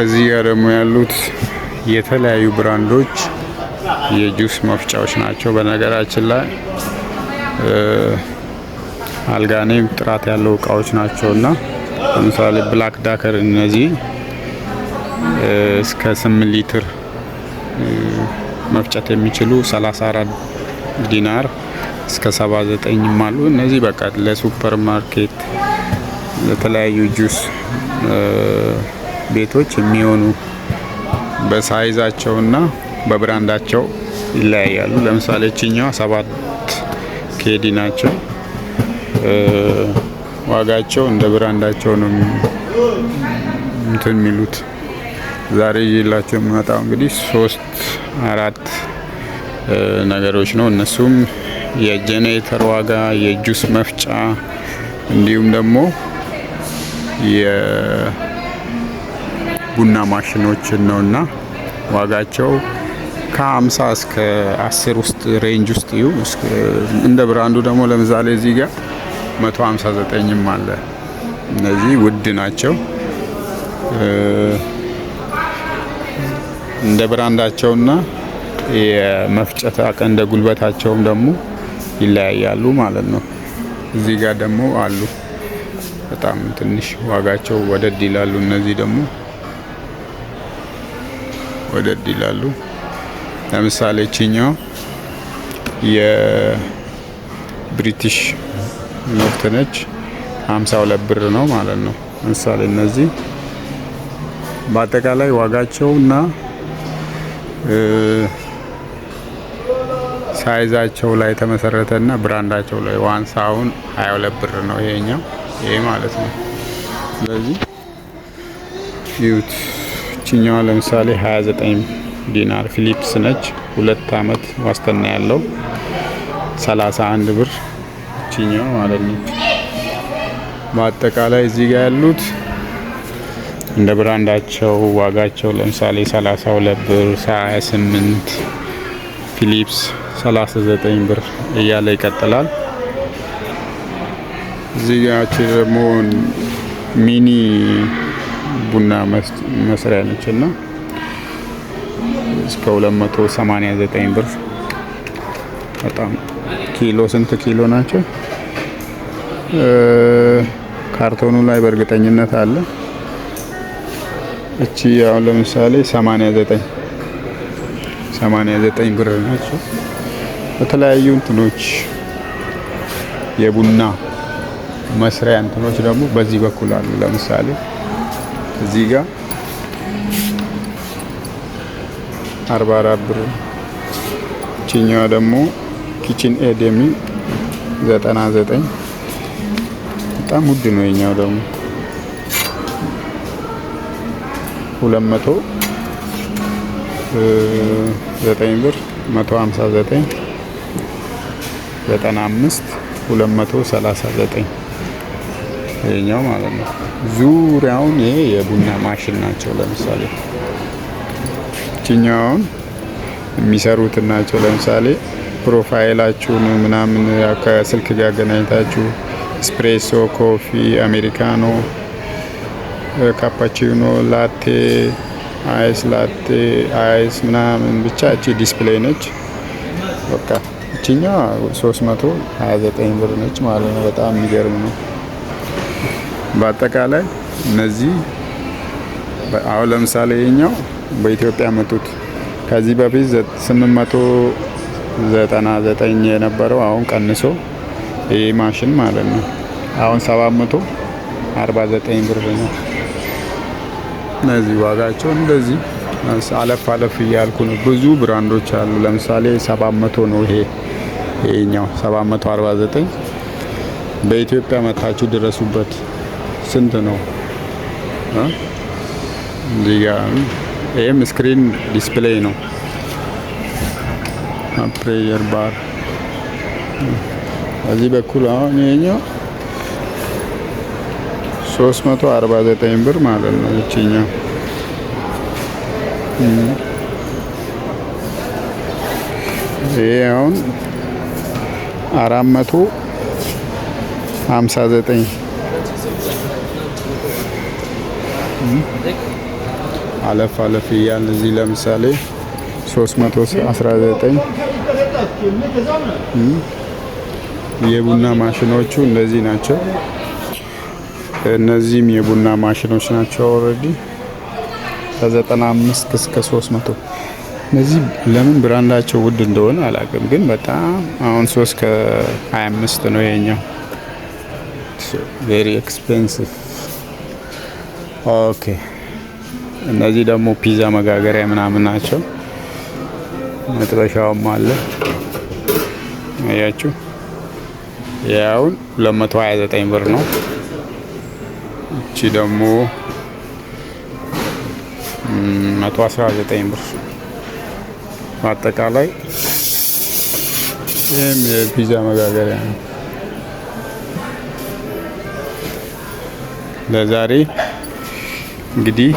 እዚህ ጋር ደግሞ ያሉት የተለያዩ brand ኦች የጁስ መፍጫዎች ናቸው። በነገራችን ላይ አልጋኔም ጥራት ያለው እቃዎች ናቸው እና ለምሳሌ Black Decker እነዚህ እስከ 8 ሊትር መፍጨት የሚችሉ 34 ዲናር እስከ 79 አሉ። እነዚህ በቃ ለሱፐር ማርኬት፣ ለተለያዩ ጁስ ቤቶች የሚሆኑ በ size ኣቸውና በ brand ኣቸው ይለያያሉ። ለምሳሌ እችኛዋ 7 KD ናቸው። ዋጋቸው እንደ brand ኣቸው ነው እንትን የሚሉት። ዛሬ ይዤላቸው የምመጣው እንግዲህ ሶስት አራት ነገሮች ነው። እነሱም የጄኔሬተር ዋጋ፣ የጁስ መፍጫ እንዲሁም ደግሞ የቡና ማሽኖችን ነውና ዋጋቸው ከ50 እስከ 10 ውስጥ range ውስጥ እዩ። እንደ brand ኡ ደግሞ ለምሳሌ እዚህ ጋር 159ም አለ። እነዚህ ውድ ናቸው። እንደ brand ኣቸውና የመፍጨት አቅም እንደ ጉልበታቸውም ደግሞ ይለያያሉ ማለት ነው። እዚህ ጋር ደግሞ አሉ፣ በጣም ትንሽ ዋጋቸው ወደድ ይላሉ። እነዚህ ደግሞ ወደድ ይላሉ። ለምሳሌ እችኛው የብሪቲሽ ምርት ነች። 52 ብር ነው ማለት ነው። ለምሳሌ እነዚህ በአጠቃላይ ዋጋቸው እና size ኣቸው ላይ የተመሰረተ እና brand ኣቸው ላይ ዋንስ አሁን 22 ብር ነው ይሄኛው፣ ይሄ ማለት ነው። ስለዚህ ይዩት። እችኛዋ ለምሳሌ 29 ዲናር Philips ነች። 2 አመት ዋስትና ያለው 31 ብር እችኛዋ ማለት ነው። በአጠቃላይ እዚህ ጋር ያሉት እንደ brand ኣቸው ዋጋቸው ለምሳሌ 32 ብር፣ 28 Philips፣ 39 ብር እያለ ይቀጥላል። እዚህ ጋር ደግሞ mini ቡና መስሪያ ነች እና እስከ 289 ብር። በጣም ኪሎ ስንት ኪሎ ናቸው? ካርቶኑ ላይ በእርግጠኝነት አለ። እቺ አሁን ለምሳሌ 89 89 ብር ናቸው። በተለያዩ እንትኖች የቡና መስሪያ እንትኖች ደግሞ በዚህ በኩል አሉ። ለምሳሌ እዚህ ጋር 44 ብር፣ እቺኛዋ ደግሞ KitchenAid የሚል 99፣ በጣም ውድ ነው። የኛው ደግሞ 209 ብር፣ 159፣ 95፣ 239 ይሄኛው ማለት ነው። ዙሪያውን ይሄ የቡና ማሽን ናቸው። ለምሳሌ እችኛውን የሚሰሩት ናቸው። ለምሳሌ profile ኣችሁን ምናምን ከስልክ ጋር አገናኝታችሁ espresso፣ coffee፣ americano፣ cappuccino፣ latte፣ ice latte፣ ice ምናምን ብቻ እቺ display ነች። በቃ እችኛዋ 329 ብር ነች ማለት ነው። በጣም የሚገርም ነው። በአጠቃላይ እነዚህ አሁን ለምሳሌ ይሄኛው በኢትዮጵያ መጡት ከዚህ በፊት 899 የነበረው አሁን ቀንሶ ይሄ ማሽን ማለት ነው። አሁን 749 ብር ነው። እነዚህ ዋጋቸው እንደዚህ አለፍ አለፍ እያልኩ ነው። ብዙ brand ኦች አሉ። ለምሳሌ 700 ነው ይሄ፣ ይሄኛው 749። በኢትዮጵያ መታችሁ ድረሱበት። ስንት ነው? እዚህ ጋር ይሄም screen display ነው። Pressure bar በዚህ በኩል አሁን ይሄኛው 349 ብር ማለት ነው። እቺኛው ይሄ አሁን 459። አለፍ አለፍ እያልን እዚህ ለምሳሌ 319 የቡና ማሽኖቹ እነዚህ ናቸው። እነዚህም የቡና ማሽኖች ናቸው። Already ከ95 እስከ 300። እነዚህ ለምን brand ኣቸው ውድ እንደሆነ አላውቅም፣ ግን በጣም አሁን 3 ከ25 ነው የኛው፣ very expensive። Okay፣ እነዚህ ደግሞ ፒዛ መጋገሪያ ምናምን ናቸው። መጥበሻውም አለ፣ አያችሁ። ያውን 229 ብር ነው። እቺ ደግሞ 119 ብር። በአጠቃላይ ይህም የፒዛ መጋገሪያ ነው። ለዛሬ እንግዲህ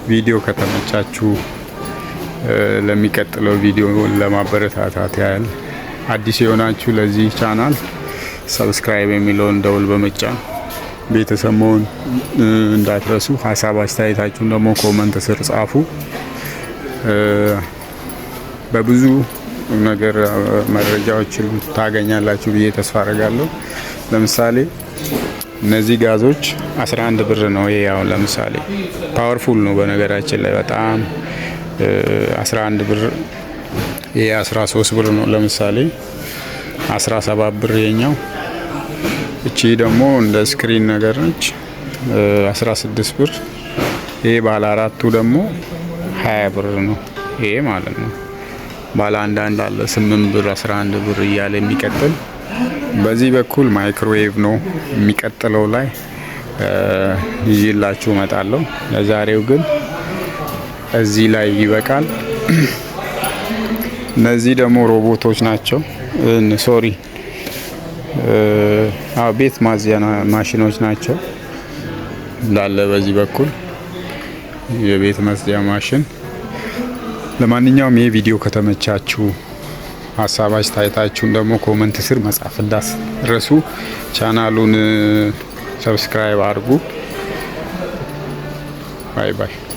ቪዲዮ ከተመቻችሁ ለሚቀጥለው ቪዲዮ ለማበረታታት ያህል አዲስ የሆናችሁ ለዚህ channel subscribe የሚለውን ደውል በመጫን ቤተሰብ መሆን እንዳትረሱ። ሀሳብ አስተያየታችሁን ደግሞ comment ስር ጻፉ። በብዙ ነገር መረጃዎችን ታገኛላችሁ ብዬ ተስፋ አደርጋለሁ። ለምሳሌ እነዚህ ጋዞች 11 ብር ነው። ይሄ አሁን ለምሳሌ powerful ነው በነገራችን ላይ በጣም፣ 11 ብር። ይሄ 13 ብር ነው። ለምሳሌ 17 ብር የኛው። እቺ ደግሞ እንደ screen ነገር ነች፣ 16 ብር። ይሄ ባለ አራቱ ደግሞ 20 ብር ነው። ይሄ ማለት ነው። ባለ አንድ አንድ አለ 8 ብር፣ 11 ብር እያለ የሚቀጥል። በዚህ በኩል ማይክሮዌቭ ነው። የሚቀጥለው ላይ ይዤላችሁ እመጣለሁ። ለዛሬው ግን እዚህ ላይ ይበቃል። እነዚህ ደግሞ ሮቦቶች ናቸው። Sorry፣ ቤት ማጽጃ ማሽኖች ናቸው እንዳለ በዚህ በኩል የቤት ማጽጃ ማሽን። ለማንኛውም ይህ ቪዲዮ ከተመቻችሁ ሀሳብ አስተያየታችሁን ደግሞ comment ስር መጻፍ እንዳትረሱ። Channel ኡን subscribe አድርጉ። Bye bye።